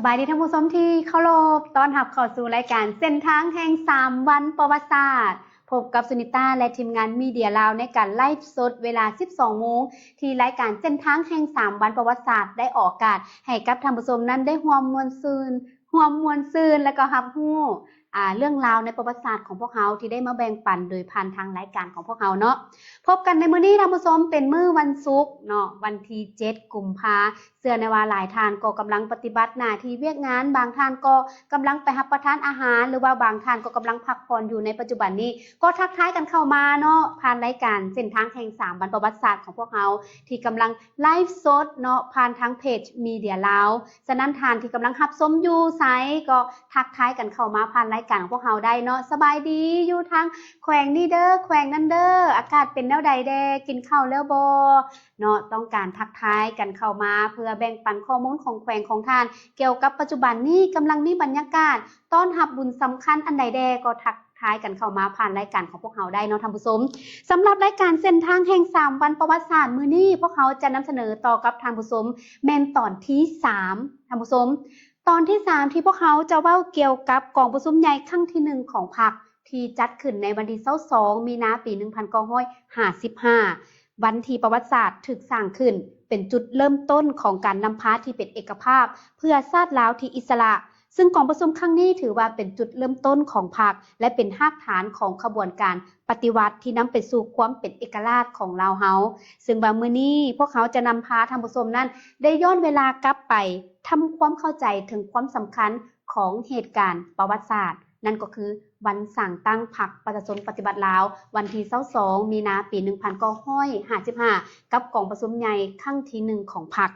ສະບາຍດີທ່ານຜູ້ຊົມທີ່ເຄົາລົບ, ຕ້ອນຮັບເຂົ້າສູ່ລາຍການເສັ້ນທາງແຫ່ງສາມວັນປະຫວັດສາດ. ພົບກັບສຸນິຕາ ແລະ ທີມງານມີເດຍລາວ ໃນການໄລຟ໌ສົດເວລາສິບສອງໂມງ ທີ່ລາຍການເສັ້ນທາງແຫ່ງສາມວັນປະຫວັດສາດ ໄດ້ອອກອາກາດໃຫ້ກັບທ່ານຜູ້ຊົມນັ້ນໄດ້ຮ່ວມມ່ວນຊື່ນ, ຮ່ວມມ່ວນຊື່ນ ແລະ ກໍຮັບຮູ້ ອ່າ ເລື່ອງລາວໃນປະຫວັດສາດຂອງພວກເຮົາ ທີ່ໄດ້ມາແບ່ງປັນໂດຍຜ່ານທາງລາຍການຂອງພວກເຮົາເນາະ. ພົບກັນໃນມື້ນີ້ທ່ານຜູ້ຊົມ ເປັນມື້ວັນສຸກເນາະ, ວັນທີເຈັດ ກຸມພາ. ເຊື່ອແນ່ວ່າຫຼາຍທ່ານກໍກຳລັງປະຕິບັດໜ້າທີ່ວຽກງານ, ບາງທ່ານກໍກຳລັງໄປຮັບປະທານອາຫານ ຫຼືວ່າບາງທ່ານກໍກຳລັງພັກຜ່ອນຢູ່ໃນປັດຈຸບັນນີ້. ກໍທັກທາຍກັນເຂົ້າມາເນາະ, ຜ່ານລາຍການເສັ້ນທາງແຫ່ງສາມວັນປະຫວັດສາດຂອງພວກເຮົາ ທີ່ກຳລັງໄລຟ໌ສົດເນາະ, ຜ່ານທາງເພຈມີເດຍລາວ. ສະນັ້ນທ່ານທີ່ກຳລັງຮັບຊົມຢູ່ໃສ ກໍທັກທາຍກັນເຂົ້າມາຜ່ານລາຍການຂອງພວກເຮົາໄດ້ເນາະ. ສະບາຍດີ ຢູ່ທາງແຂວງນີ້ເດີ ແຂວງນັ້ນເດີ, ອາກາດເປັນແນວໃດແດ່ ກິນເຂົ້າແລ້ວບໍ່ເນາະ. ຕ້ອງການທັກທາຍກັນເຂົ້າມາ ເພື່ອແບ່ງປັນຂໍ້ມູນຂອງແຂວງຂອງທ່ານ ກ່ຽວກັບປັດຈຸບັນນີ້ກຳລັງມີບັນຍາກາດຕ້ອນຮັບບຸນສຳຄັນອັນໃດແດ່ ກໍທັກ ທາຍກັນເຂົ້າມາຜ່ານລາຍການຂອງພວກເຮົາໄດ້ເນາະທ່ານຜູ້ຊົມ. ສຳລັບລາຍການເສັ້ນທາງແຫ່ງສາມວັນປະຫວັດສາດມື້ນີ້ ພວກເຮົາຈະນຳສະເໜີຕໍ່ກັບທ່ານຜູ້ຊົມ ແມ່ນຕອນທີສາມ ທ່ານຜູ້ຊົມ. ຕອນທີສາມ ທີ່ພວກເຮົາຈະເວົ້າກ່ຽວກັບກອງປະຊຸມໃຫຍ່ຄັ້ງທີໜຶ່ງຂອງພັກ ທີ່ຈັດຂຶ້ນໃນວັນທີຊາວສອງ ມີນາ ປີໜຶ່ງພັນເກົ້າຮ້ອຍຫ້າສິບຫ້າ ວັນທີ່ປະຫວັດສາດຖືກສ້າງຂຶ້ນ ເປັນຈຸດເລີ່ມຕົ້ນຂອງການນຳພາທີ່ເປັນເອກະພາບ ເພື່ອຊາດລາວທີ່ອິດສະຫຼະ. ຊຶ່ງກອງປະຊຸມຄັ້ງນີ້ຖືວ່າເປັນຈຸດເລີ່ມຕົ້ນຂອງພັກ ແລະ ເປັນຮາກຖານຂອງຂະບວນການປະຕິວັດທີ່ນຳໄປສູ່ຄວາມເປັນເອກະລາດຂອງລາວເຮົາ. ຊຶ່ງວ່າມື້ນີ້ພວກເຮົາຈະນຳພາທ່ານຜູ້ຊົມນັ້ນໄດ້ຍ້ອນເວລາກັບໄປທຳຄວາມເຂົ້າໃຈເຖິງຄວາມສຳຄັນຂອງເຫດການປະຫວັດສາດ, ນັ້ນກໍຄືວັນສ້າງຕັ້ງພັກປະຊາຊົນປະຕິວັດລາວ ວັນທີຊາວສອງ ມີນາ ປີໜຶ່ງພັນເກົ້າຮ້ອຍຫ້າສິບຫ້າ ກັບກອງປະຊຸມໃຫຍ່ຄັ້ງທີໜຶ່ງຂອງພັກ.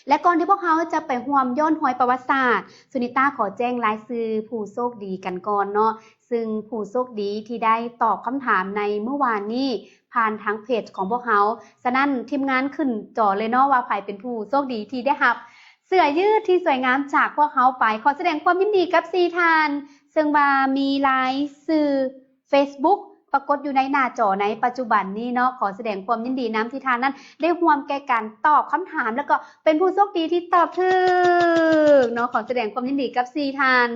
ແລະ ກ່ອນທີ່ພວກເຮົາຈະໄປຮ່ວມຍ້ອນຮອຍປະຫວັດສາດ, ສຸນິຕາຂໍແຈ້ງລາຍຊື່ຜູ້ໂຊກດີກັນກ່ອນເນາະ. ຊຶ່ງຜູ້ໂຊກດີທີ່ໄດ້ຕອບຄຳຖາມໃນມື້ວານນີ້ ຜ່ານທາງເພຈຂອງພວກເຮົາ. ສະນັ້ນທີມງານຂຶ້ນຈໍເລີຍເນາະ ວ່າໃຜເປັນຜູ້ໂຊກດີທີ່ໄດ້ຮັບເສື້ອຢືດທີ່ສວຍງາມຈາກພວກເຮົາໄປ. ຂໍສະແດງຄວາມຍິນດີກັບສີ່ທ່ານ, ເຊິ່ງວ່າມີລາຍຊື່ ເຟສບຸກ ປາກົດຢູ່ໃນໜ້າຈໍໃນປັດຈຸບັນນີ້ເນາະ. ຂໍສະແດງຄວາມຍິນດີນຳທີ່ທ່ານນັ້ນໄດ້ຮ່ວມແກ່ການຕອບຄຳຖາມ ແລ້ວກໍເປັນຜູ້ໂຊກດີທີ່ຕອບຖືກເນາະ. ຂໍສະແດງຄວາມຍິນດີກັບສີ່ທ່ານ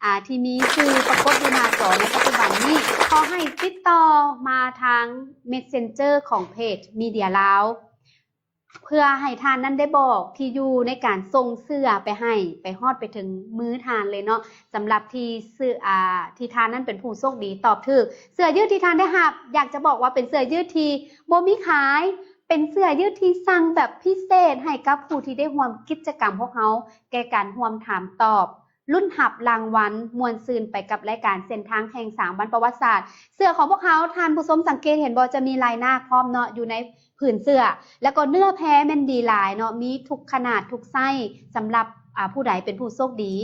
ອ່າ ທີ່ມີຊື່ປາກົດຢູ່ໜ້າຈໍໃນປັດຈຸບັນນີ້. ຂໍໃຫ້ຕິດຕໍ່ມາທາງເມສເຊັນເຈີຂອງເພຈມີເດຍລາວ ເພື່ອໃຫ້ທ່ານນັ້ນໄດ້ບອກທີ່ຢູ່ໃນການສົ່ງເສື້ອໄປໃຫ້ ໄປຮອດໄປເຖິງມືທ່ານເລີຍເນາະ. ສຳລັບທີ່ເສື້ອ ອ່າ ທີ່ທ່ານນັ້ນເປັນຜູ້ໂຊກດີຕອບຖືກ, ເສື້ອຢືດທີ່ທ່ານໄດ້ຮັບ ຢາກຈະບອກວ່າເປັນເສື້ອຢືດທີ່ບໍ່ມີຂາຍ, ເປັນເສື້ອຢືດທີ່ສັ່ງແບບພິເສດໃຫ້ກັບຜູ້ທີ່ໄດ້ຮ່ວມກິດຈະກຳພວກເຮົາ ແກ່ການຮ່ວມຖາມຕອບ ລຸ້ນຮັບລາງວັນ ມ່ວນຊື່ນໄປກັບລາຍການເສັ້ນທາງແຫ່ງສາມວັນປະຫວັດສາດ. ເສື້ອຂອງພວກເຮົາ ທ່ານຜູ້ຊົມສັງເກດເຫັນບໍ່ ຈະມີລາຍນາກພ້ອມເນາະ ຢູ່ໃນຜືນເສື້ອ ແລ້ວກໍເນື້ອແພແມ່ນດີຫຼາຍເນາະ, ມີທຸກຂະໜາດທຸກໄຊ. ສຳລັບ ອ່າ ຜູ້ໃດເປັນຜູ້ໂຊກດີ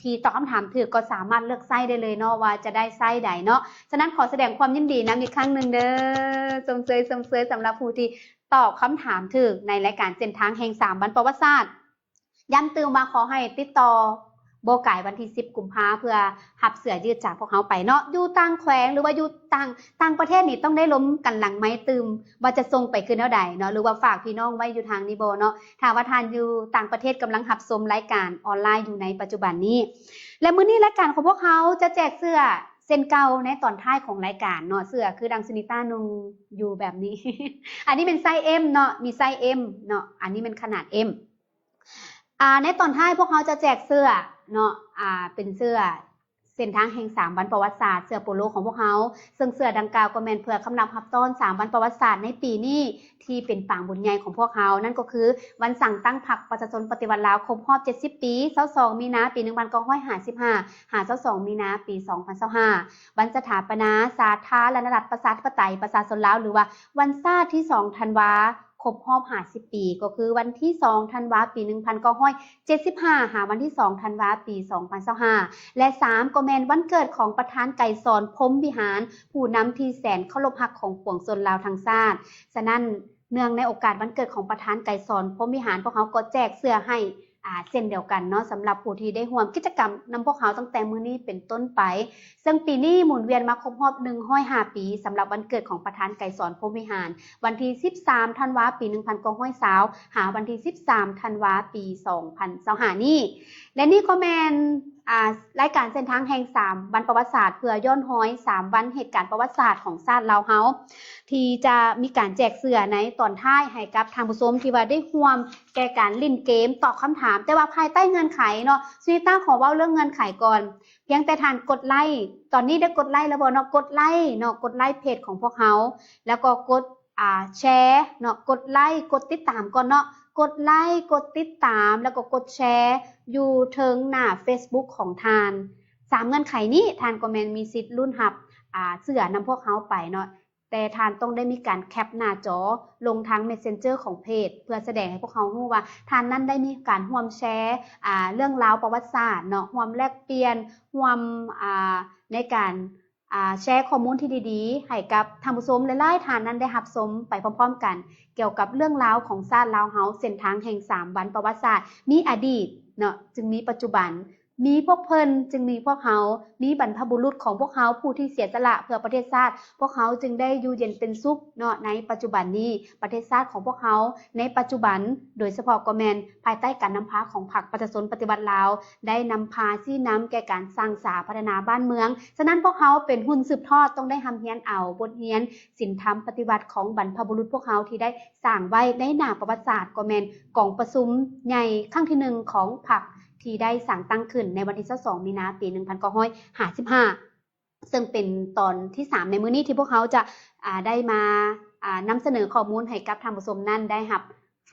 ທີ່ຕອບຄຳຖາມຖືກ ກໍສາມາດເລືອກໄຊໄດ້ເລີຍເນາະ ວ່າຈະໄດ້ໄຊໃດເນາະ. ສະນັ້ນຂໍສະແດງຄວາມຍິນດີນຳອີກຄັ້ງໜຶ່ງເດີ. ຊົມເຊີຍ ຊົມເຊີຍສຳລັບຜູ້ທີ່ຕອບຄຳຖາມຖືກໃນລາຍການເສັ້ນທາງແຫ່ງສາມວັນປະຫວັດສາດ. ຢ້ຳຕື່ມວ່າຂໍໃຫ້ຕິດຕໍ່ບໍ່ກາຍວັນທີສິບ ກຸມພາ ເພື່ອຮັບເສື້ອຢືດຈາກພວກເຮົາໄປເນາະ. ຢູ່ຕ່າງແຂວງ ຫຼືວ່າຢູ່ຕ່າງ ຕ່າງປະເທດນີ້ ຕ້ອງໄດ້ລົມກັນຫຼັງໄມຕື່ມ ວ່າຈະສົ່ງໄປຄືແນວໃດເນາະ ຫຼືວ່າຝາກພີ່ນ້ອງໄວ້ຢູ່ທາງນີ້ບໍ່ເນາະ. ຖ້າວ່າທ່ານຢູ່ຕ່າງປະເທດກຳລັງຮັບຊົມລາຍການອອນລາຍຢູ່ໃນປັດຈຸບັນນີ້ ແລະ ມື້ນີ້ລາຍການຂອງພວກເຮົາຈະແຈກເສື້ອເຊັ່ນເກົ່າໃນຕອນທ້າຍຂອງລາຍການເນາະ. ເສື້ອຄືດັ່ງສຸນິຕານຸ່ງຢູ່ແບບນີ້ ອັນນີ້ແມ່ນໄຊເອັມເນາະ, ມີໄຊເອັມເນາະ, ອັນນີ້ແມ່ນຂະໜາດເອັມ. ອ່າ ໃນຕອນທ້າຍພວກເຮົາຈະແຈກເສື້ອເນາະ ອ່າ ເປັນເສື້ອເສັ້ນທາງແຫ່ງສາມວັນປະຫວັດສາດ, ເສື້ອໂປໂລຂອງພວກເຮົາ, ເຊິ່ງເສື້ອດັ່ງກ່າວກໍແມ່ນເພື່ອຄຳນັບຮັບຕ້ອນສາມວັນປະຫວັດສາດໃນປີນີ້ ທີ່ເປັນປາງບຸນໃຫຍ່ຂອງພວກເຮົາ, ນັ້ນກໍຄືວັນສ້າງຕັ້ງພັກປະຊາຊົນປະຕິວັດລາວຄົບຮອບເຈັດສິບປີ, ຊາວສອງ ມີນາ ປີໜຶ່ງພັນເກົ້າຮ້ອຍຫ້າສິບຫ້າ ຫາ ຊາວສອງ ມີນາ ປີສອງພັນຊາວຫ້າ, ວັນສະຖາປະນາສາທາລະນະລັດ ປະຊາທິປະໄຕ ປະຊາຊົນລາວ ຫຼືວ່າວັນຊາດທີສອງ ທັນວາ ຄົບຮອບຫ້າສິບປີ ກໍຄືວັນທີສອງ ທັນວາ ປີໜຶ່ງພັນເກົ້າຮ້ອຍເຈັດສິບຫ້າ ຫາວັນທີສອງ ທັນວາ ປີສອງພັນຊາວຫ້າ ແລະ ສາມ ກໍແມ່ນວັນເກີດຂອງປະທານໄກສອນ ພົມວິຫານ ຜູ້ນຳທີ່ແສນເຄົາລົບຮັກຂອງປວງຊົນລາວທັງຊາດ. ສະນັ້ນ ເນື່ອງໃນໂອກາດວັນເກີດຂອງປະທານໄກສອນ ພົມວິຫານ ພວກເຮົາກໍແຈກເສື້ອໃຫ້ ອາ ເຊັ່ນດຽວກັນເນາະ ສຳລັບຜູ້ທີ່ໄດ້ຮ່ວມກິດຈະກຳນຳພວກເຮົາຕັ້ງແຕ່ມື້ນີ້ເປັນຕົ້ນໄປ. ເຊິ່ງປີນີ້ໝູນວຽນມາຄົບຮອບໜຶ່ງຮ້ອຍຫ້າປີ ສຳລັບວັນເກີດຂອງປະທານໄກສອນ ພົມວິຫານ ວັນທີສິບສາມ ທັນວາ ປີໜຶ່ງພັນເກົ້າຮ້ອຍຊາວ ຫາວັນທີສິບສາມ ທັນວາ ປີສອງພັນຊາວຫ້ານີ້. ແລະນີ້ກໍແມ່ນ ອາ ລາຍການເສັ້ນທາງແຫ່ງສາມວັນປະຫວັດສາດ ເພື່ອຍ້ອນຮອຍສາມວັນເຫດການປະຫວັດສາດຂອງຊາດລາວເຮົາ ທີ່ຈະມີການແຈກເສື້ອໃນຕອນທ້າຍໃຫ້ກັບທ່ານຜູ້ຊົມທີ່ວ່າໄດ້ຮ່ວມແກ່ການຫຼິ້ນເກມຕອບຄຳຖາມ ແຕ່ວ່າພາຍໃຕ້ເງື່ອນໄຂເນາະ. ສຸນິຕາຂໍເວົ້າເລື່ອງເງື່ອນໄຂກ່ອນ. ພຽງແຕ່ທ່ານກົດໄລ້ ຕອນນີ້ໄດ້ກົດໄລ້ແລ້ວບໍ່ເນາະ? ກົດໄລ້ເນາະ ກົດໄລ້ເພຈຂອງພວກເຮົາ ແລ້ວກໍກົດ ອາ ແຊເນາະ ກົດໄລ້ ກົດຕິດຕາມກ່ອນເນາະ ກົດໄລ້ ກົດຕິດຕາມ ແລ້ວກໍກົດແຊຢູ່ເທິງໜ້າເຟສບຸກຂອງທ່ານ. ສາມເງື່ອນໄຂນີ້ທ່ານກໍແມ່ນມີສິດລຸ້ນຮັບ ອາ ເສື້ອນຳພວກເຮົາໄປເນາະ ແຕ່ທ່ານຕ້ອງໄດ້ມີການແຄປໜ້າຈໍລົງທາງເມສເຊັນເຈີຂອງເພຈ ເພື່ອສະແດງໃຫ້ພວກເຮົາຮູ້ວ່າທ່ານນັ້ນໄດ້ມີການຮ່ວມແຊ ອາ ເລື່ອງລາວປະຫວັດສາດເນາະ ຮ່ວມແລກປ່ຽນ ຮ່ວມ ອາ ໃນການ ອາ ແຊຂໍ້ມູນທີ່ດີໆ ໃຫ້ກັບທ່ານຜູ້ຊົມຫຼາຍໆທ່ານນັ້ນໄດ້ຮັບຊົມໄປພ້ອມໆກັນ ກ່ຽວກັບເລື່ອງລາວຂອງຊາດລາວເຮົາ ເສັ້ນທາງແຫ່ງສາມວັນປະຫວັດສາດ ມີອະດີດເນາະ ຈຶ່ງມີປັດຈຸບັນ ມີພວກເພິ່ນຈຶ່ງມີພວກເຮົາ ມີບັນພະບຸລຸດຂອງພວກເຮົາຜູ້ທີ່ເສຍສະຫຼະເພື່ອປະເທດຊາດ ພວກເຮົາຈຶ່ງໄດ້ຢູ່ເຢັນເປັນສຸກເນາະ ໃນປັດຈຸບັນນີ້ ປະເທດຊາດຂອງພວກເຮົາໃນປັດຈຸບັນ ໂດຍສະເພາະກໍແມ່ນພາຍໃຕ້ການນຳພາຂອງພັກປະຊາຊົນປະຕິວັດລາວ ໄດ້ນຳພາຊີ້ນຳແກ່ການສ້າງສາພັດທະນາບ້ານເມືອງ. ສະນັ້ນພວກເຮົາເປັນຮຸ່ນສືບທອດ ຕ້ອງໄດ້ຮ່ຳຮຽນເອົາບົດຮຽນສິນທຳປະຕິວັດຂອງບັນພະບຸລຸດພວກເຮົາທີ່ໄດ້ສ້າງໄວ້ໃນໜ້າປະຫວັດສາດ ກໍແມ່ນກອງປະຊຸມໃຫຍ່ຄັ້ງທີໜຶ່ງຂອງພັກ ທີ່ໄດ້ສ້າງຕັ້ງຂຶ້ນໃນວັນທີຊາວສອງມີນາ ປີໜຶ່ງພັນເກົ້າຮ້ອຍຫ້າສິບຫ້າ ເຊິ່ງເປັນຕອນທີສາມໃນມື້ນີ້ທີ່ພວກເຮົາຈະ ອາ ໄດ້ມາ ອາ ນຳສະເໜີຂໍ້ມູນໃຫ້ກັບທ່ານຜູ້ຊົມນັ້ນໄດ້ຮັບ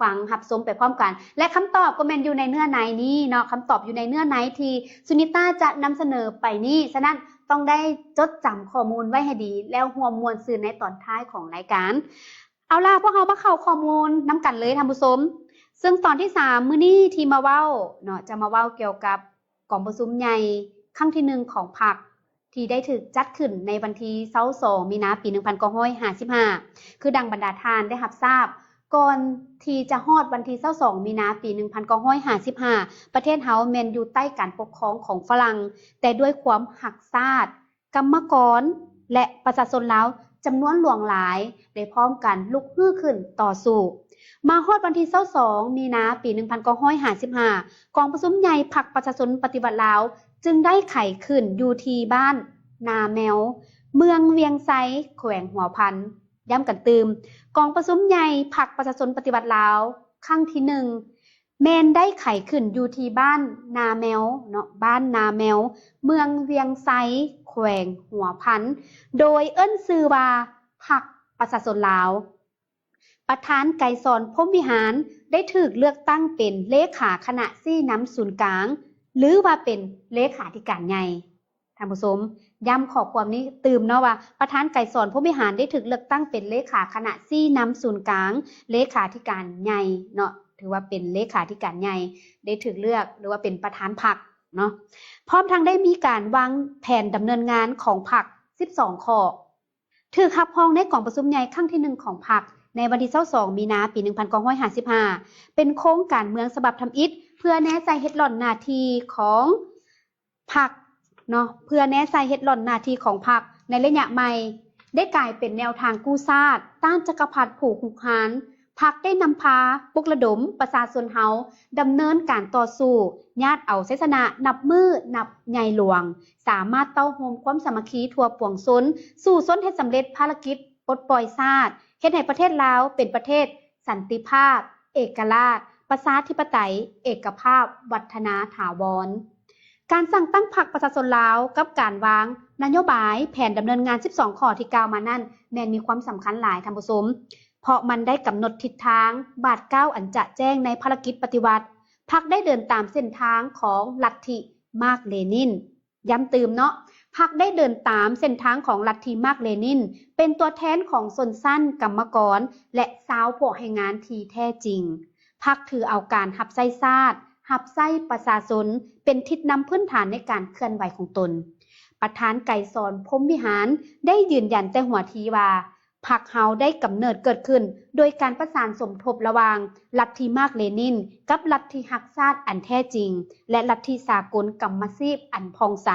ຟັງຮັບຊົມໄປພ້ອມກັນ ແລະ ຄຳຕອບກໍແມ່ນຢູ່ໃນເນື້ອໃນນີ້ເນາະ ຄຳຕອບຢູ່ໃນເນື້ອໃນທີ່ສຸນິຕາຈະນຳສະເໜີໄປນີ້. ສະນັ້ນຕ້ອງໄດ້ຈົດຈຳຂໍ້ມູນໄວ້ໃຫ້ດີ ແລ້ວຮ່ວມມ່ວນຊື່ນໃນຕອນທ້າຍຂອງລາຍການ. ເອົາລະ ພວກເຮົາມາເຂົ້າຂໍ້ມູນນຳກັນເລີຍທ່ານຜູ້ຊົມ. ເຊິ່ງຕອນທີສາມມື້ນີ້ທີ່ມາເວົ້າເນາະ ຈະມາເວົ້າກ່ຽວກັບກອງປະຊຸມໃຫຍ່ຄັ້ງທີໜຶ່ງຂອງພັກ ທີ່ໄດ້ຖືກຈັດຂຶ້ນໃນວັນທີຊາວສອງມີນາ ປີໜຶ່ງພັນເກົ້າຮ້ອຍຫ້າສິບຫ້າ ຄືດັ່ງບັນດາທ່ານໄດ້ຮັບຊາບ, ກ່ອນທີ່ຈະຮອດວັນທີຊາວສອງມີນາ ປີໜຶ່ງພັນເກົ້າຮ້ອຍຫ້າສິບຫ້າ ປະເທດເຮົາແມ່ນຢູ່ໃຕ້ການປົກຄອງຂອງຝຣັ່ງ, ແຕ່ດ້ວຍຄວາມຮັກຊາດ, ກຳມະກອນ ແລະ ປະຊາຊົນລາວຈຳນວນຫຼວງຫຼາຍ ໄດ້ພ້ອມກັນລຸກຮືຂຶ້ນຕໍ່ສູ້. ມາຮອດວັນທີຊາວສອງມີນາ ປີໜຶ່ງພັນເກົ້າຮ້ອຍຫ້າສິບຫ້າ ກອງປະຊຸມໃຫຍ່ພັກປະຊາຊົນປະຕິວັດລາວ ຈຶ່ງໄດ້ໄຂຂຶ້ນຢູ່ທີ່ບ້ານນາແມວ ເມືອງວຽງໄຊ ແຂວງຫົວພັນ. ຢ້ຳກັນຕື່ມ, ກອງປະຊຸມໃຫຍ່ພັກປະຊາຊົນປະຕິວັດລາວ ຄັ້ງທີໜຶ່ງ ແມ່ນໄດ້ໄຂຂຶ້ນຢູ່ທີ່ບ້ານນາແມວເນາະ, ບ້ານນາແມວ ເມືອງວຽງໄຊ ແຂວງຫົວພັນ ໂດຍເອີ້ນຊື່ວ່າພັກປະຊາຊົນລາວ. ປະທານໄກສອນ ພົມວິຫານ ໄດ້ຖືກເລືອກຕັ້ງເປັນເລຂາຄະນະຊີ້ນຳສູນກາງ ຫຼືວ່າເປັນເລຂາທິການໃຫຍ່. ທ່ານຜູ້ຊົມ ຢ້ຳຂໍ້ຄວາມນີ້ຕື່ມເນາະວ່າ ປະທານໄກສອນ ພົມວິຫານ ໄດ້ຖືກເລືອກຕັ້ງເປັນເລຂາຄະນະຊີ້ນຳສູນກາງ ເລຂາທິການໃຫຍ່ເນາະ, ຖືວ່າເປັນເລຂາທິການໃຫຍ່ ໄດ້ຖືກເລືອກ ຫຼືວ່າເປັນປະທານພັກເນາະ, ພ້ອມທັງໄດ້ມີການວາງແຜນດຳເນີນງານຂອງພັກສິບສອງຂໍ້ ຖືກຮັບຮອງໃນກອງປະຊຸມໃຫຍ່ຄັ້ງທີໜຶ່ງຂອງພັກ ໃນວັນທີຊາວສອງມີນາ ປີໜຶ່ງພັນເກົ້າຮ້ອຍຫ້າສິບຫ້າ ເປັນໂຄງການເມືອງສະບັບທຳອິດ ເພື່ອແນໃສ່ເຮັດຫຼອນໜ້າທີ່ຂອງ ພັກເນາະ ເພື່ອແນໃສ່ເຮັດຫຼອນໜ້າທີ່ຂອງພັກໃນໄລຍະໃໝ່ ໄດ້ກາຍເປັນແນວທາງກູ້ຊາດ ຕ້ານຈັກກະພັດຜູ້ຮຸກຮານ. ພັກໄດ້ນຳພາປຸກລະດົມປະຊາຊົນເຮົາດຳເນີນການຕໍ່ສູ້ ຍາດເອົາໄຊຊະນະນັບມື້ນັບໃຫຍ່ຫຼວງ, ສາມາດເຕົ້າໂຮມຄວາມສາມັກຄີທົ່ວປວງຊົນ ສູ້ຊົນໃຫ້ສຳເລັດພາລະກິດປົດປ່ອຍຊາດ, ເຮັດໃຫ້ປະເທດລາວເປັນປະເທດ ສັນຕິພາບ, ເອກະລາດ, ປະຊາທິປະໄຕ, ເອກະພາບ, ວັດທະນາຖາວອນ. ການສ້າງຕັ້ງພັກປະຊາຊົນລາວ ກັບການວາງນະໂຍບາຍແຜນດຳເນີນງານສິບສອງຂໍ້ທີ່ກ່າວມານັ້ນ ແມ່ນມີຄວາມສຳຄັນຫຼາຍທ່ານຜູ້ຊົມ, ເພາະມັນໄດ້ກຳນົດທິດທາງ, ບາດກ້າວອັນຈະແຈ້ງໃນພາລະກິດປະຕິວັດ. ພັກໄດ້ເດີນຕາມເສັ້ນທາງຂອງລັດທິມາກເລນິນ. ຢ້ຳຕື່ມເນາະ, ພັກໄດ້ເດີນຕາມເສັ້ນທາງຂອງລັດທິມາກເລນິນ, ເປັນຕົວແທນຂອງຊົນຊັ້ນກຳມະກອນ ແລະ ຊາວພວກແຮງງານທີ່ແທ້ຈິງ. ພັກຖືເອົາການຮັບໃຊ້ຊາດ, ຮັບໃຊ້ປະຊາຊົນ ເປັນທິດນຳພື້ນຖານໃນການເຄື່ອນໄຫວຂອງຕົນ. ປະທານໄກສອນ ພົມວິຫານ ໄດ້ຢືນຢັນແຕ່ຫົວທີວ່າ, ພັກເຮົາໄດ້ກຳເນີດເກີດຂຶ້ນ ໂດຍການປະສານສົມທົບລະຫວ່າງລັດທິມາກເລນິນ ກັບລັດທິຮັກຊາດອັນແທ້ຈິງ ແລະ ລັດທິສາກົນກຳມະຊີບອັນຜ່ອງໃສ.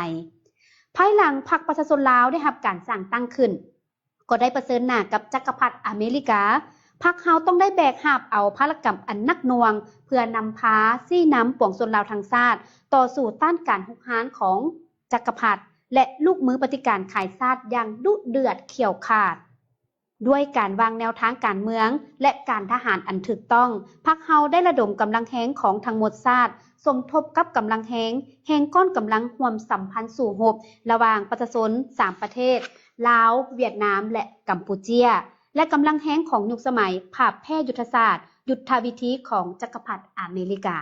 ພາຍຫຼັງພັກປະຊາຊົນລາວໄດ້ຮັບການສ້າງຕັ້ງຂຶ້ນ ກໍໄດ້ປະເຊີນໜ້າກັບຈັກກະພັດອາເມລິກາ. ພັກເຮົາຕ້ອງໄດ້ແບກຫາບເອົາພາລະກຳອັນໜັກໜ່ວງ ເພື່ອນຳພາຊີ້ນຳປວງຊົນລາວທັງຊາດ ຕໍ່ສູ້ຕ້ານການຮຸກຮານຂອງຈັກກະພັດ ແລະ ລູກມືປະຕິການຂາຍຊາດຢ່າງດຸເດືອດຂຽວຂາດ. ດ້ວຍການວາງແນວທາງການເມືອງ ແລະ ການທະຫານອັນຖືກຕ້ອງ, ພັກເຮົາໄດ້ລະດົມກຳລັງແຮງຂອງທັງໝົດຊາດ ສົມທົບກັບກຳລັງແຮງແຫ່ງກ້ອນກຳລັງຮ່ວມສຳພັນສູ້ຮົບລະຫວ່າງປະຊາຊົນສາມປະເທດ ລາວ, ຫວຽດນາມ ແລະ ກຳປູເຈຍ ແລະ ກຳລັງແຮງຂອງຍຸກສະໄໝຜາບແຜ່ຍຸດທະສາດ, ຍຸດທະວິທີຂອງຈັກກະພັດອາເມລິກາ.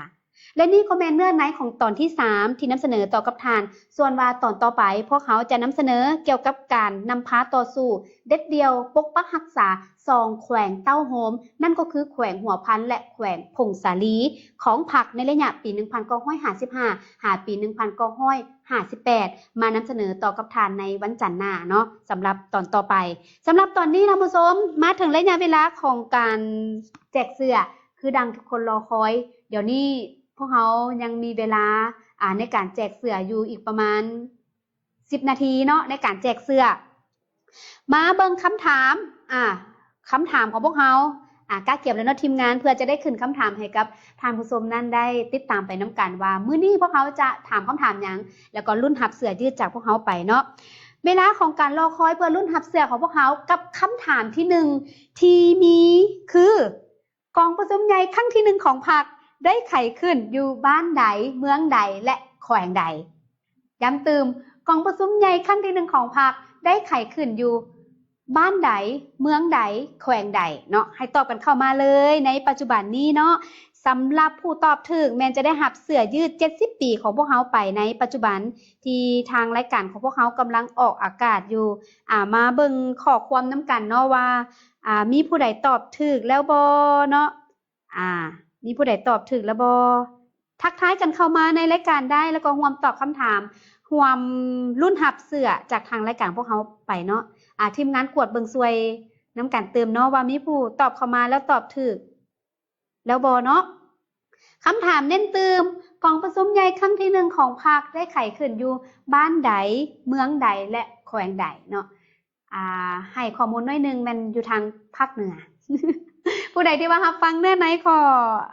ແລະ ນີ້ກໍແມ່ນເນື້ອໃນຂອງຕອນທີສາມ ທີ່ນຳສະເໜີຕໍ່ກັບທ່ານ. ສ່ວນວ່າຕອນຕໍ່ໄປ ພວກເຮົາຈະນຳສະເໜີກ່ຽວກັບການນຳພາຕໍ່ສູ້ເດັດດ່ຽວປົກປັກຮັກສາສອງແຂວງເຕົ້າໂຮມ, ນັ້ນກໍຄືແຂວງຫົວພັນ ແລະ ແຂວງຜົ້ງສາລີ ຂອງພັກໃນໄລຍະປີໜຶ່ງພັນເກົ້າຮ້ອຍຫ້າສິບຫ້າ ຫາປີໜຶ່ງພັນເກົ້າຮ້ອຍຫ້າສິບແປດ ມານຳສະເໜີຕໍ່ກັບທ່ານໃນວັນຈັນໜ້າເນາະ ສຳລັບຕອນຕໍ່ໄປ. ສຳລັບຕອນນີ້ທ່ານຜູ້ຊົມ ມາເຖິງໄລຍະເວລາຂອງການແຈກເສື້ອ ຄືດັ່ງທຸກຄົນລໍຄອຍ. ດຽວນີ້ພວກເຮົາຍັງມີເວລາ ອາ ໃນການແຈກເສື້ອຢູ່ອີກປະມານສິບນາທີເນາະ ໃນການແຈກເສື້ອ. ມາເບິ່ງຄຳຖາມ ອາ ຄຳຖາມຂອງພວກເຮົາ ອາ ກະກຽມແລ້ວເນາະທີມງານ ເພື່ອຈະໄດ້ຂຶ້ນຄຳຖາມໃຫ້ກັບທ່ານຜູ້ຊົມນັ້ນໄດ້ຕິດຕາມໄປນຳກັນວ່າ ມື້ນີ້ພວກເຮົາຈະຖາມຄຳຖາມຫຍັງ ແລ້ວກໍລຸ້ນຮັບເສື້ອຢືດຈາກພວກເຮົາໄປເນາະ. ເວລາຂອງການລໍຄອຍເພື່ອລຸ້ນຮັບເສື້ອຂອງພວກເຮົາ ກັບຄຳຖາມທີໜຶ່ງທີ່ມີຄື ກອງປະຊຸມໃຫຍ່ຄັ້ງທີໜຶ່ງຂອງພັກໄດ້ໄຂຂຶ້ນຢູ່ບ້ານໃດ, ເມືອງໃດ ແລະ ແຂວງໃດ? ຢ້ຳຕື່ມ, ກອງປະຊຸມໃຫຍ່ຄັ້ງທີໜຶ່ງຂອງພັກໄດ້ໄຂຂຶ້ນຢູ່ບ້ານໃດ, ເມືອງໃດ, ແຂວງໃດເນາະ? ໃຫ້ຕອບກັນເຂົ້າມາເລີຍໃນປັດຈຸບັນນີ້ເນາະ. ສຳລັບຜູ້ຕອບຖືກແມ່ນຈະໄດ້ຮັບເສື້ອຢືດເຈັດສິບປີຂອງພວກເຮົາໄປໃນປັດຈຸບັນ ທີ່ທາງລາຍການຂອງພວກເຮົາກຳລັງອອກອາກາດຢູ່. ອາ ມາເບິ່ງຂໍ້ຄວາມນຳກັນເນາະວ່າ ອາ ມີຜູ້ໃດຕອບຖືກແລ້ວບໍ່ເນາະ? ອາ ມີຜູ້ໃດຕອບຖືກແລ້ວບໍ່? ທັກທາຍກັນເຂົ້າມາໃນລາຍການໄດ້ ແລ້ວກໍຮ່ວມຕອບຄຳຖາມ, ຮ່ວມລຸ້ນຮັບເສື້ອຈາກທາງລາຍການພວກເຮົາໄປເນາະ. ອາ ທີມງານກວດເບິ່ງຊ່ວຍນຳກັນຕື່ມເນາະ ວ່າມີຜູ້ຕອບເຂົ້າມາແລ້ວຕອບຖືກ ແລ້ວບໍ່ເນາະ? ຄຳຖາມເນັ້ນຕື່ມ, ກອງປະຊຸມໃຫຍ່ຄັ້ງທີໜຶ່ງຂອງພັກໄດ້ໄຂຂຶ້ນຢູ່ບ້ານໃດ, ເມືອງໃດ ແລະ ແຂວງໃດເນາະ? ອາ ໃຫ້ຂໍ້ມູນໜ້ອຍໜຶ່ງແມ່ນຢູ່ທາງພາກເໜືອ. ຜູ້ໃດທີ່ວ່າຮັບຟັງເນື້ອໃນຂໍ້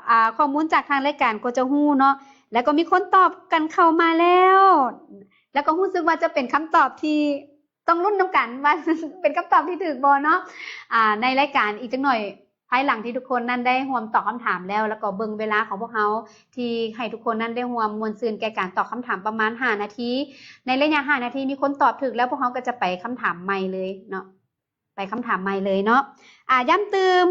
ອາ ຂໍ້ມູນຈາກທາງລາຍການກໍຈະຮູ້ເນາະ, ແລ້ວກໍມີຄົນຕອບກັນເຂົ້າມາແລ້ວ, ແລ້ວກໍຮູ້ສຶກວ່າຈະເປັນຄຳຕອບທີ່ ຕ້ອງລຸ້ນນຳກັນວ່າເປັນຄຳຕອບທີ່ຖືກບໍ່ເນາະ. ອາ ໃນລາຍການອີກຈັກໜ່ອຍ ພາຍຫຼັງທີ່ທຸກຄົນນັ້ນໄດ້ຮ່ວມຕອບຄຳຖາມແລ້ວ ແລ້ວກໍເບິ່ງເວລາຂອງພວກເຮົາ ທີ່ໃຫ້ທຸກຄົນນັ້ນໄດ້ຮ່ວມມ່ວນຊື່ນແກ່ການຕອບຄຳຖາມປະມານຫ້ານາທີ. ໃນໄລຍະຫ້ານາທີມີຄົນຕອບຖືກແລ້ວ ພວກເຮົາກໍຈະໄປຄຳຖາມໃໝ່ເລີຍເນາະ, ໄປຄຳຖາມໃໝ່ເລີຍເນາະ. ອາ ຢ້ຳຕື່ມ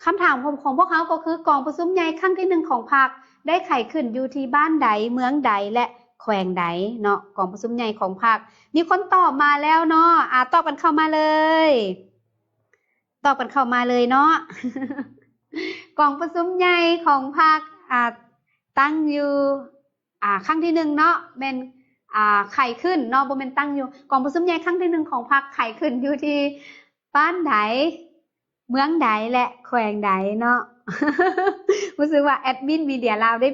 ຄຳຖາມຂອງ ຂອງພວກເຮົາກໍຄື ກອງປະຊຸມໃຫຍ່ຄັ້ງທີໜຶ່ງຂອງພັກໄດ້ໄຂຂຶ້ນຢູ່ທີ່ບ້ານໃດ, ເມືອງໃດ ແລະ ແຂວງໃດເນາະ? ກອງປະຊຸມໃຫຍ່ຂອງພັກ ມີຄົນຕອບມາແລ້ວເນາະ. ອາ ຕອບກັນເຂົ້າມາເລີຍ, ຕອບກັນເຂົ້າມາເລີຍເນາະ. ກອງປະຊຸມໃຫຍ່ຂອງພັກ ອາ ຕັ້ງຢູ່ ອາ ຄັ້ງທີໜຶ່ງເນາະ ແມ່ນ ອາ ໄຂຂຶ້ນເນາະ ບໍ່ແມ່ນຕັ້ງຢູ່. ກອງປະຊຸມໃຫຍ່ຄັ້ງທີໜຶ່ງຂອງພັກໄຂຂຶ້ນຢູ່ທີ່ບ້ານໃດ, ເມືອງໃດ ແລະ ແຂວງໃດເນາະ? ຮູ້ສຶກວ່າແອດມິນມີເດຍລາວໄດ້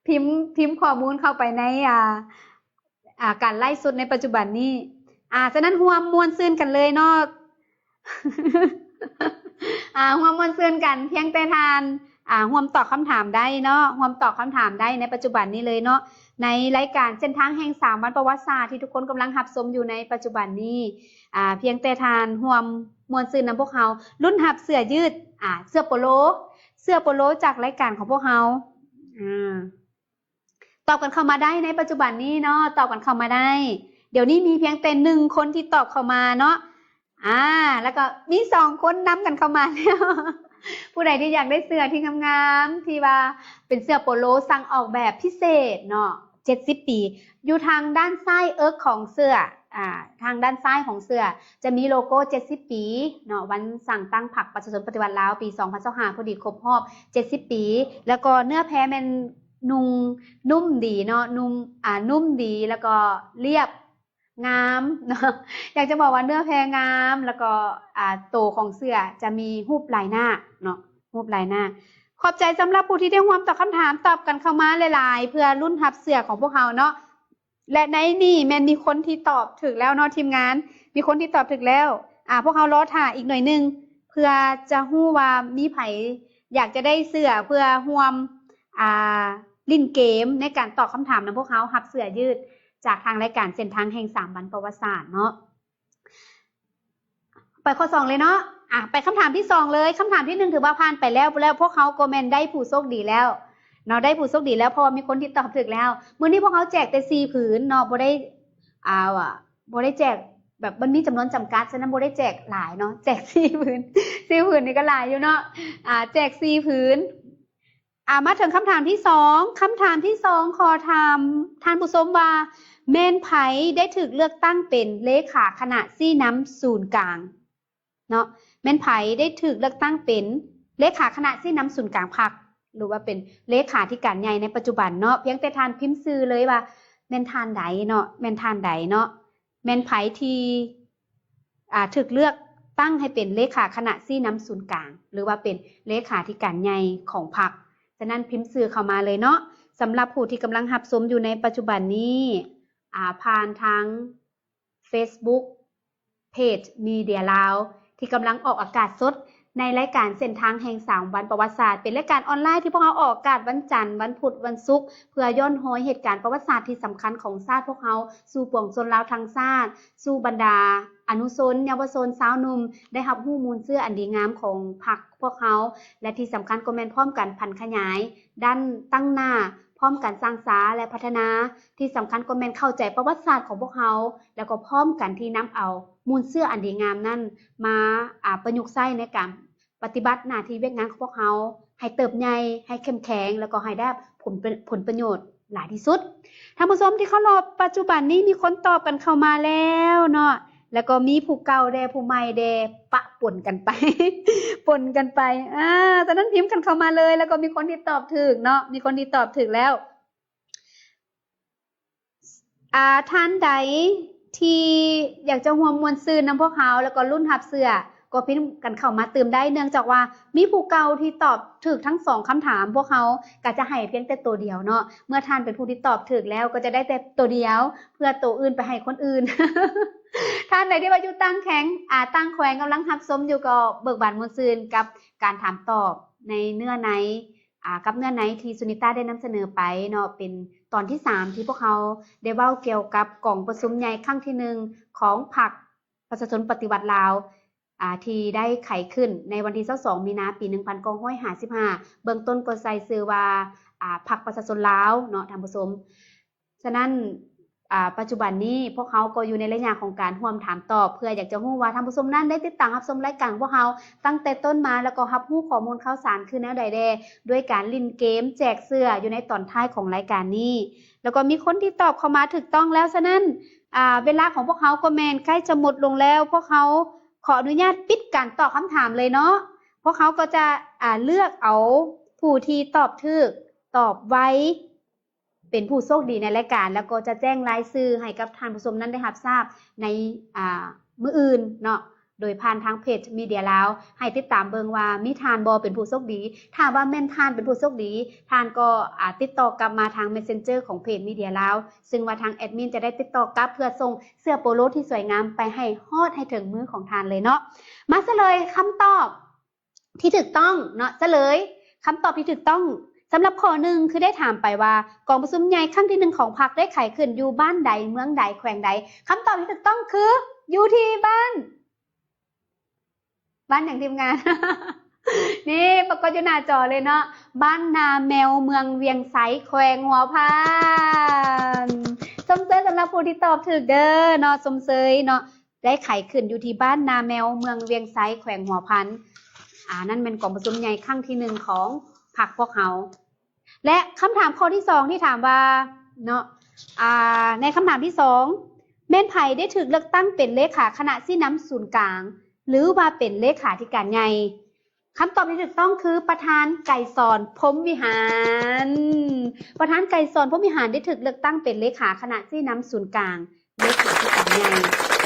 ພິມ ພິມຂໍ້ມູນເຂົ້າໄປໃນ ອາ ອາ ການໄລຟ໌ສົດໃນປັດຈຸບັນນີ້. ອາ ສະນັ້ນຮ່ວມມ່ວນຊື່ນກັນເລີຍເນາະ. ອາ ຮ່ວມມ່ວນຊື່ນກັນ ພຽງແຕ່ທ່ານ ອາ ຮ່ວມຕອບຄຳຖາມໄດ້ເນາະ, ຮ່ວມຕອບຄຳຖາມໄດ້ໃນປັດຈຸບັນນີ້ເລີຍເນາະ. ໃນລາຍການເສັ້ນທາງແຫ່ງສາມວັນປະຫວັດສາດທີ່ທຸກຄົນກຳລັງຮັບຊົມຢູ່ໃນປັດຈຸບັນນີ້ ອາ ພຽງແຕ່ທ່ານຮ່ວມມ່ວນຊື່ນນຳພວກເຮົາ ລຸ້ນຮັບເສື້ອຢືດ ອາ ເສື້ອໂປໂລ ເສື້ອໂປໂລຈາກລາຍການຂອງພວກເຮົາ. ອາ ຕອບກັນເຂົ້າມາໄດ້ໃນປັດຈຸບັນນີ້ເນາະ, ຕອບກັນເຂົ້າມາໄດ້. ດຽວນີ້ມີພຽງແຕ່ໜຶ່ງຄົນທີ່ຕອບເຂົ້າມາເນາະ. ອາ ແລ້ວກໍມີສອງຄົນນຳກັນເຂົ້າມາແລ້ວ. ຜູ້ໃດທີ່ຢາກໄດ້ເສື້ອທີ່ງາມໆ ທີ່ວ່າເປັນເສື້ອໂປໂລສັ່ງອອກແບບພິເສດເນາະ ເຈັດສິບປີ ຢູ່ທາງດ້ານຊ້າຍເອິກຂອງເສື້ອ ອາ ທາງດ້ານຊ້າຍຂອງເສື້ອຈະມີໂລໂກ້ເຈັດສິບປີເນາະ, ວັນສ້າງຕັ້ງພັກປະຊາຊົນປະຕິວັດລາວປີສອງພັນຊາວຫ້າ ພໍດີຄົບຮອບເຈັດສິບປີ. ແລ້ວກໍເນື້ອແພແມ່ນນຸ່ງນຸ້ມດີເນາະ, ນຸ່ມ ອາ ນຸ້ມດີ ແລ້ວກໍລຽບ ງາມເນາະ ຢາກຈະບອກວ່າເນື້ອແພງາມ ແລ້ວກໍ ອ່າ ໂຕຂອງເສື້ອຈະມີຮູບລາຍນາກເນາະ ຮູບລາຍນາກ. ຂອບໃຈສຳລັບຜູ້ທີ່ໄດ້ຮ່ວມຕອບຄຳຖາມ ຕອບກັນເຂົ້າມາຫຼາຍໆ ເພື່ອລຸ້ນຮັບເສື້ອຂອງພວກເຮົາເນາະ. ແລະ ໃນນີ້ແມ່ນມີຄົນທີ່ຕອບຖືກແລ້ວເນາະ ທີມງານ ມີຄົນທີ່ຕອບຖືກແລ້ວ. ອ່າ ພວກເຮົາລໍຖ້າອີກໜ້ອຍໜຶ່ງ ເພື່ອຈະຮູ້ວ່າມີໃຜຢາກຈະໄດ້ເສື້ອເພື່ອຮ່ວມ ອ່າ ຫຼິ້ນເກມໃນການຕອບຄຳຖາມນຳພວກເຮົາ ຮັບເສື້ອຢືດຈາກທາງລາຍການເສັ້ນທາງແຫ່ງສາມວັນປະຫວັດສາດເນາະ. ໄປຂໍ້ສອງເລີຍເນາະ ອ່າ ໄປຄຳຖາມທີສອງເລີຍ. ຄຳຖາມທີໜຶ່ງຖືວ່າຜ່ານໄປແລ້ວ ແລ້ວພວກເຮົາກໍແມ່ນໄດ້ຜູ້ໂຊກດີແລ້ວເນາະ ໄດ້ຜູ້ໂຊກດີແລ້ວ ເພາະວ່າມີຄົນທີ່ຕອບຖືກແລ້ວ. ມື້ນີ້ພວກເຮົາແຈກແຕ່ສີ່ຜືນເນາະ ບໍ່ໄດ້ ອ່າ ບໍ່ໄດ້ແຈກແບບ ມັນມີຈຳນວນຈຳກັດ ສະນັ້ນບໍ່ໄດ້ແຈກຫຼາຍເນາະ ແຈກສີ່ຜືນ ສີ່ຜືນນີ້ກໍຫຼາຍຢູ່ເນາະ ອ່າ ແຈກສີ່ຜືນ. ອ່າ ມາເຖິງຄຳຖາມທີສອງ ຄຳຖາມທີສອງ ຂໍຖາມທ່ານຜູ້ຊົມວ່າ ແມ່ນໃຜໄດ້ຖືກເລືອກຕັ້ງເປັນເລຂາຄະນະຊີ້ນຳສູນກາງເນາະ ແມ່ນໃຜໄດ້ຖືກເລືອກຕັ້ງເປັນເລຂາຄະນະຊີ້ນຳສູນກາງພັກ ຫຼືວ່າເປັນເລຂາທິການໃຫຍ່ໃນປັດຈຸບັນເນາະ? ພຽງແຕ່ທ່ານພິມຊື່ເລີຍວ່າແມ່ນທ່ານໃດເນາະ ແມ່ນທ່ານໃດເນາະ ແມ່ນໃຜທີ່ ອ່າ ຖືກເລືອກຕັ້ງໃຫ້ເປັນເລຂາຄະນະຊີ້ນຳສູນກາງ ຫຼືວ່າເປັນເລຂາທິການໃຫຍ່ຂອງພັກ. ສະນັ້ນພິມຊື່ເຂົ້າມາເລີຍເນາະ. ສຳລັບຜູ້ທີ່ກຳລັງຮັບຊົມຢູ່ໃນປັດຈຸບັນນີ້ ອ່າ ຜ່ານທາງເຟສບຸກ ເພຈມີເດຍລາວ ທີ່ກຳລັງອອກອາກາດສົດໃນລາຍການເສັ້ນທາງແຫ່ງສາມວັນປະຫວັດສາດ ເປັນລາຍການອອນລາຍທີ່ພວກເຮົາອອກອາກາດວັນຈັນ, ວັນພຸດ, ວັນສຸກ ເພື່ອຍ້ອນຮອຍເຫດການປະຫວັດສາດທີ່ສຳຄັນຂອງຊາດພວກເຮົາ ສູ່ປວງຊົນລາວທັງຊາດ, ສູ່ບັນດາອະນຸຊົນ, ເຍົາວະຊົນ, ຊາວໜຸ່ມ ໄດ້ຮັບຮູ້ມູນເຊື້ອອັນດີງາມຂອງພັກພວກເຮົາ ແລະ ທີ່ສຳຄັນກໍແມ່ນພ້ອມກັນຜັນຂະຫຍາຍດ້ານຕັ້ງໜ້າ, ພ້ອມກັນສ້າງສາ ແລະ ພັດທະນາ, ທີ່ສຳຄັນກໍແມ່ນເຂົ້າໃຈປະຫວັດສາດຂອງພວກເຮົາ ແລ້ວກໍພ້ອມກັນທີ່ນຳເອົາມູນເຊື້ອອັນດີງາມນັ້ນມາ ອາ ປະຍຸກໃຊ້ໃນການ ປະຕິບັດໜ້າທີ່ວຽກງານຂອງພວກເຮົາໃຫ້ເຕີບໃຫຍ່, ໃຫ້ເຂັ້ມແຂງ ແລ້ວກໍໃຫ້ໄດ້ຮັບຜົນ ຜົນປະໂຫຍດຫຼາຍທີ່ສຸດ. ທ່ານຜູ້ຊົມທີ່ເຄົາລົບ, ປັດຈຸບັນນີ້ມີຄົນຕອບກັນເຂົ້າມາແລ້ວເນາະ, ແລ້ວກໍມີຜູ້ເກົ່າແດ່ ຜູ້ໃໝ່ແດ່ ປະປົນກັນໄປ ປົນກັນໄປ. ອາ ສະນັ້ນພິມກັນເຂົ້າມາເລີຍ, ແລ້ວກໍມີຄົນທີ່ຕອບຖືກເນາະ, ມີຄົນທີ່ຕອບຖືກແລ້ວ. ອາ ທ່ານໃດທີ່ຢາກຈະຮ່ວມມ່ວນຊື່ນນຳພວກເຮົາ ແລ້ວກໍລຸ້ນຮັບເສື້ອ ກໍພິມກັນເຂົ້າມາຕື່ມໄດ້ ເນື່ອງຈາກວ່າມີຜູ້ເກົ່າທີ່ຕອບຖືກທັງສອງຄຳຖາມ ພວກເຮົາກໍຈະໃຫ້ພຽງແຕ່ໂຕດຽວເນາະ. ເມື່ອທ່ານເປັນຜູ້ທີ່ຕອບຖືກແລ້ວ ກໍຈະໄດ້ແຕ່ໂຕດຽວ ເພື່ອໂຕອື່ນໄປໃຫ້ຄົນອື່ນ. ທ່ານໃດທີ່ວ່າຢູ່ຕ່າງແຂວງ ອາ ຕ່າງແຂວງກຳລັງຮັບຊົມຢູ່ ກໍເບີກບານມ່ວນຊື່ນກັບການຖາມຕອບໃນເນື້ອໃນ ອາ ກັບເນື້ອໃນທີ່ສຸນິຕາໄດ້ນຳສະເໜີໄປເນາະ, ເປັນຕອນທີສາມທີ່ພວກເຮົາໄດ້ເວົ້າກ່ຽວກັບກອງປະຊຸມໃຫຍ່ຄັ້ງທີໜຶ່ງຂອງພັກປະຊາຊົນປະຕິວັດລາວ ອາ ທີ່ໄດ້ໄຂຂຶ້ນໃນວັນທີຊາວສອງ ມີນາ ປີໜຶ່ງພັນເກົ້າຮ້ອຍຫ້າສິບຫ້າ ເບື້ອງຕົ້ນກໍໃສ່ຊື່ວ່າ ອາ ພັກປະຊາຊົນລາວເນາະ ທ່ານຜູ້ຊົມ. ສະນັ້ນ ອາ ປັດຈຸບັນນີ້ພວກເຮົາກໍຢູ່ໃນໄລຍະຂອງການຮ່ວມຖາມຕອບ ເພື່ອຢາກຈະຮູ້ວ່າທ່ານຜູ້ຊົມນັ້ນໄດ້ຕິດຕາມຮັບຊົມລາຍການຂອງພວກເຮົາຕັ້ງແຕ່ຕົ້ນມາ ແລ້ວກໍຮັບຮູ້ຂໍ້ມູນຂ່າວສານຄືແນວໃດແດ່ ດ້ວຍການຫຼິ້ນເກມແຈກເສື້ອຢູ່ໃນຕອນທ້າຍຂອງລາຍການນີ້ ແລ້ວກໍມີຄົນທີ່ຕອບເຂົ້າມາຖືກຕ້ອງແລ້ວ. ສະນັ້ນ ອາ ເວລາຂອງພວກເຮົາກໍແມ່ນໃກ້ຈະໝົດລົງແລ້ວ, ພວກເຮົາຂໍອະນຸຍາດປິດການຕອບຄຳຖາມເລີຍເນາະ. ພວກເຮົາກໍຈະ ອາ ເລືອກເອົາຜູ້ທີ່ຕອບຖືກ ຕອບໄວ ເປັນຜູ້ໂຊກດີໃນລາຍການ ແລ້ວກໍຈະແຈ້ງລາຍຊື່ໃຫ້ກັບທ່ານຜູ້ຊົມນັ້ນໄດ້ຮັບຊາບໃນ ອາ ມື້ອື່ນເນາະ ໂດຍຜ່ານທາງເພຈມີເດຍລາວ. ໃຫ້ຕິດຕາມເບິ່ງວ່າມີທ່ານບໍ່ເປັນຜູ້ໂຊກດີ. ຖ້າວ່າແມ່ນທ່ານເປັນຜູ້ໂຊກດີ, ທ່ານກໍ ອາ ຕິດຕໍ່ກັບມາທາງເມສເຊັນເຈີຂອງເພຈມີເດຍລາວ, ຊຶ່ງວ່າທາງແອດມິນຈະໄດ້ຕິດຕໍ່ກັບເພື່ອສົ່ງເສື້ອໂປໂລທີ່ສວຍງາມໄປໃຫ້ຮອດໃຫ້ເຖິງມືຂອງທ່ານເລີຍເນາະ. ມາສະເລີຍຄຳຕອບ ທີ່ຖືກຕ້ອງເນາະ, ສະເລີຍຄຳຕອບທີ່ຖືກຕ້ອງສຳລັບຂໍ້ໜຶ່ງ ຄືໄດ້ຖາມໄປວ່າ ກອງປະຊຸມໃຫຍ່ຄັ້ງທີໜຶ່ງຂອງພັກໄດ້ໄຂຂຶ້ນຢູ່ບ້ານໃດ, ເມືອງໃດ, ແຂວງໃດ? ຄຳຕອບທີ່ຖືກຕ້ອງຄື ຢູ່ທີ່ບ້ານ ບ້ານຫຍັງທີມງານ? ນີ້ປາກົດຢູ່ໜ້າຈໍເລີຍເນາະ, ບ້ານນາແມວ ເມືອງວຽງໄຊ ແຂວງຫົວພັນ. ຊົມເຊີຍສຳລັບຜູ້ທີ່ຕອບຖືກເດີເນາະ, ຊົມເຊີຍເນາະ. ໄດ້ໄຂຂຶ້ນຢູ່ທີ່ບ້ານນາແມວ ເມືອງວຽງໄຊ ແຂວງຫົວພັນ. ອາ ນັ້ນແມ່ນກອງປະຊຸມໃຫຍ່ຄັ້ງທີໜຶ່ງຂອງພັກພວກເຮົາ. ແລະ ຄຳຖາມຂໍ້ທີສອງທີ່ຖາມວ່າເນາະ, ອາ ໃນຄຳຖາມທີສອງ ແມ່ນໃຜໄດ້ຖືກເລືອກຕັ້ງເປັນເລຂາຄະນະຊີ້ນຳສູນກາງ ຫຼືວ່າເປັນເລຂາທິການໃຫຍ່? ຄຳຕອບທີ່ຖືກຕ້ອງຄື ປະທານໄກສອນ ພົມວິຫານ. ປະທານໄກສອນ ພົມວິຫານ ໄດ້ຖືກເລືອກຕັ້ງເປັນເລຂາຄະນະຊີ້ນຳສູນກາງ ເປັນກິດຈະກຳໃຫຍ່.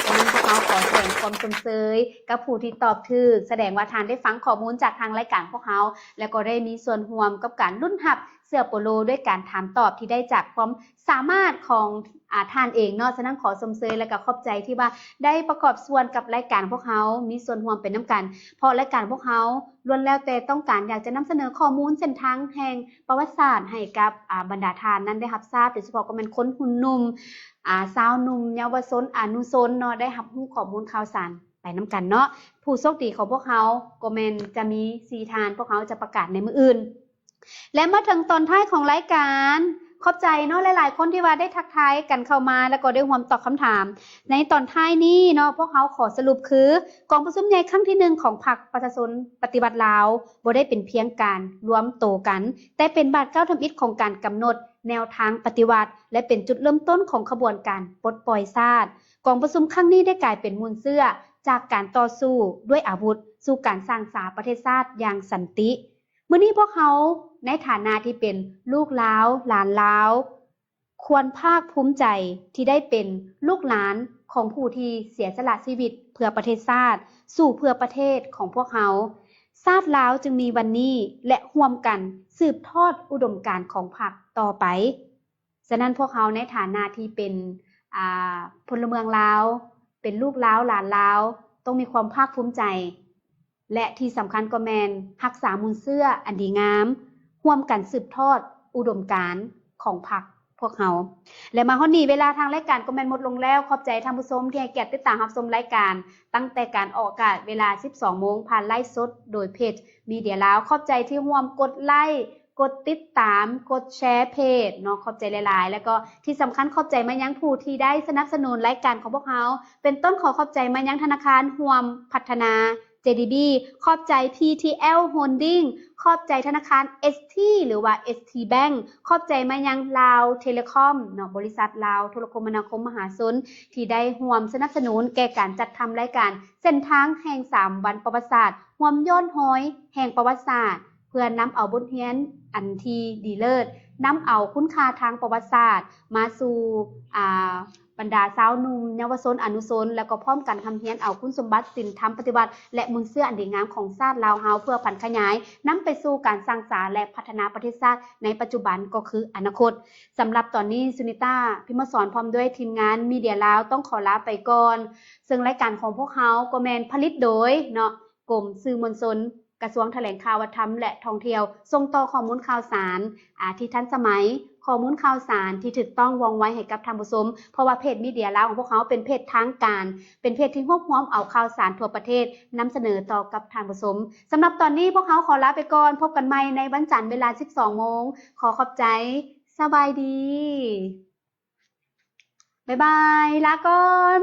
ສະນັ້ນພວກເຮົາຂໍສະແດງຄວາມຊົມເຊີຍກັບຜູ້ທີ່ຕອບຖືກ, ສະແດງວ່າທ່ານໄດ້ຟັງຂໍ້ມູນຈາກທາງລາຍການພວກເຮົາ ແລະ ກໍໄດ້ມີສ່ວນຮ່ວມກັບການລຸ້ນຮັບເສື້ອໂປໂລດ້ວຍການຖາມຕອບທີ່ໄດ້ຈາກຄວາມສາມາດຂອງ ອາ ທ່ານເອງເນາະ. ສະນັ້ນຂໍຊົມເຊີຍ ແລະ ກໍຂອບໃຈທີ່ວ່າໄດ້ປະກອບສ່ວນກັບລາຍການພວກເຮົາ, ມີສ່ວນຮ່ວມໄປນຳກັນ, ເພາະລາຍການພວກເຮົາລ້ວນແລ້ວແຕ່ຕ້ອງການຢາກຈະນຳສະເໜີຂໍ້ມູນເສັ້ນທາງແຫ່ງປະຫວັດສາດໃຫ້ກັບ ອາ ບັນດາທ່ານນັ້ນໄດ້ຮັບຊາບ, ໂດຍສະເພາະກໍແມ່ນຄົນຮຸ່ນໜຸ່ມ ອາ ຊາວໜຸ່ມ ເຍົາວະຊົນ ອະນຸຊົນເນາະ ໄດ້ຮັບຮູ້ຂໍ້ມູນຂ່າວສານໄປນຳກັນເນາະ. ຜູ້ໂຊກດີຂອງພວກເຮົາກໍແມ່ນຈະມີສີ່ທ່ານ, ພວກເຮົາຈະປະກາດໃນມື້ອື່ນ. ແລະ ມາເຖິງຕອນທ້າຍຂອງລາຍການ, ຂອບໃຈເນາະ ຫຼາຍໆຄົນທີ່ວ່າໄດ້ທັກທາຍກັນເຂົ້າມາ ແລ້ວກໍໄດ້ຮ່ວມຕອບຄຳຖາມ. ໃນຕອນທ້າຍນີ້ເນາະ ພວກເຮົາຂໍສະຫຼຸບຄື ກອງປະຊຸມໃຫຍ່ຄັ້ງທີໜຶ່ງຂອງພັກປະຊາຊົນປະຕິວັດລາວ ບໍ່ໄດ້ເປັນພຽງການລວມໂຕກັນ, ແຕ່ເປັນບາດກ້າວທຳອິດຂອງການກຳນົດແນວທາງປະຕິວັດ ແລະ ເປັນຈຸດເລີ່ມຕົ້ນຂອງຂະບວນການປົດປ່ອຍຊາດ. ກອງປະຊຸມຄັ້ງນີ້ໄດ້ກາຍເປັນມູນເຊື້ອຈາກການຕໍ່ສູ້ດ້ວຍອາວຸດ ສູ່ການສ້າງສາປະເທດຊາດຢ່າງສັນຕິ. ມື້ນີ້ພວກເຮົາໃນຖານະທີ່ເປັນລູກລາວ, ຫຼານລາວ ຄວນພາກພູມໃຈທີ່ໄດ້ເປັນລູກຫຼານຂອງຜູ້ທີ່ເສຍສະຫຼະຊີວິດເພື່ອປະເທດຊາດ, ສູ້ເພື່ອປະເທດຂອງພວກເຮົາ. ຊາດລາວຈຶ່ງມີວັນນີ້ ແລະ ຮ່ວມກັນສືບທອດອຸດົມການຂອງພັກຕໍ່ໄປ. ສະນັ້ນພວກເຮົາໃນຖານະທີ່ເປັນ ອາ ພົນລະເມືອງລາວ, ເປັນລູກລາວ, ຫຼານລາວ, ຕ້ອງມີຄວາມພາກພູມໃຈ ແລະ ທີ່ສຳຄັນກໍແມ່ນຮັກສາມູນເຊື້ອອັນດີງາມ, ຮ່ວມກັນສືບທອດອຸດົມການຂອງພັກພວກເຮົາ. ແລະ ມາຮອດນີ້ເວລາທາງລາຍການກໍແມ່ນໝົດລົງແລ້ວ. ຂອບໃຈທ່ານຜູ້ຊົມທີ່ໃຫ້ກຽດຕິດຕາມຮັບຊົມລາຍການ ຕັ້ງແຕ່ການອອກອາກາດເວລາສິບສອງໂມງ ຜ່ານໄລຟ໌ສົດໂດຍເພຈມີເດຍລາວ. ຂອບໃຈທີ່ຮ່ວມກົດໄລ, ກົດຕິດຕາມ, ກົດແຊເພຈເນາະ, ຂອບໃຈຫຼາຍໆ. ແລ້ວກໍທີ່ສຳຄັນຂອບໃຈມາຍັງຜູ້ທີ່ໄດ້ສະໜັບສະໜູນລາຍການຂອງພວກເຮົາ, ເປັນຕົ້ນຂໍຂອບໃຈມາຍັງທະນາຄານຮ່ວມພັດທະນາ ເຈດີບີ, ຂອບໃຈ ພີທີແອລ ໂຮນດິ້ງ, ຂອບໃຈທະນາຄານ ເອສທີ ຫຼືວ່າ ເອສທີ ແບັງ, ຂອບໃຈມາຍັງລາວເທເລຄອມເນາະ, ບໍລິສັດລາວໂທລະຄົມມະນາຄົມມະຫາຊົນ ທີ່ໄດ້ຮ່ວມສະໜັບສະໜູນແກ່ການຈັດທຳລາຍການເສັ້ນທາງແຫ່ງສາມວັນປະຫວັດສາດ, ຮ່ວມຍ້ອນຮອຍແຫ່ງປະຫວັດສາດ ເພື່ອນຳເອົາບົດຮຽນອັນທີ່ດີເລີດ, ນຳເອົາຄຸນຄ່າທາງປະຫວັດສາດມາສູ່ ອາ ບັນດາຊາວໜຸ່ມ, ເຍົາວະຊົນ, ອະນຸຊົນ ແລ້ວກໍພ້ອມກັນຮ່ຳຮຽນເອົາຄຸນສົມບັດ, ສິນທຳປະຕິວັດ ແລະ ມູນເຊື້ອອັນດີງາມຂອງຊາດລາວເຮົາ ເພື່ອຜັນຂະຫຍາຍນຳໄປສູ່ການສ້າງສາ ແລະ ພັດທະນາປະເທດຊາດໃນປັດຈຸບັນກໍຄືອະນາຄົດ. ສຳລັບຕອນນີ້ ສຸນິຕາ ພິມມະສອນ ພ້ອມດ້ວຍທີມງານມີເດຍລາວ ຕ້ອງຂໍລາໄປກ່ອນ. ເຊິ່ງລາຍການຂອງພວກເຮົາກໍແມ່ນຜະລິດໂດຍເນາະ ກົມສື່ມວນຊົນ, ກະຊວງຖະແຫຼງຂ່າວ, ວັດທະນະທຳ ແລະ ທ່ອງທ່ຽວ ສົ່ງຕໍ່ຂໍ້ມູນຂ່າວສານ ອາ ທີ່ທັນສະໄໝ, ຂໍ້ມູນຂ່າວສານທີ່ຖືກຕ້ອງ ວ່ອງໄວ ໃຫ້ກັບທ່ານຜູ້ຊົມ, ເພາະວ່າເພຈມີເດຍລາວຂອງພວກເຮົາເປັນເພຈທາງການ, ເປັນເພຈທີ່ຮວບຮວມເອົາຂ່າວສານທົ່ວປະເທດ ນຳສະເໜີຕໍ່ກັບທ່ານຜູ້ຊົມ. ສຳລັບຕອນນີ້ ພວກເຮົາຂໍລາໄປກ່ອນ, ພົບກັນໃໝ່ໃນວັນຈັນເວລາສິບສອງໂມງ. ຂໍຂອບໃຈ, ສະບາຍດີ, ບາຍບາຍ, ລາກ່ອນ.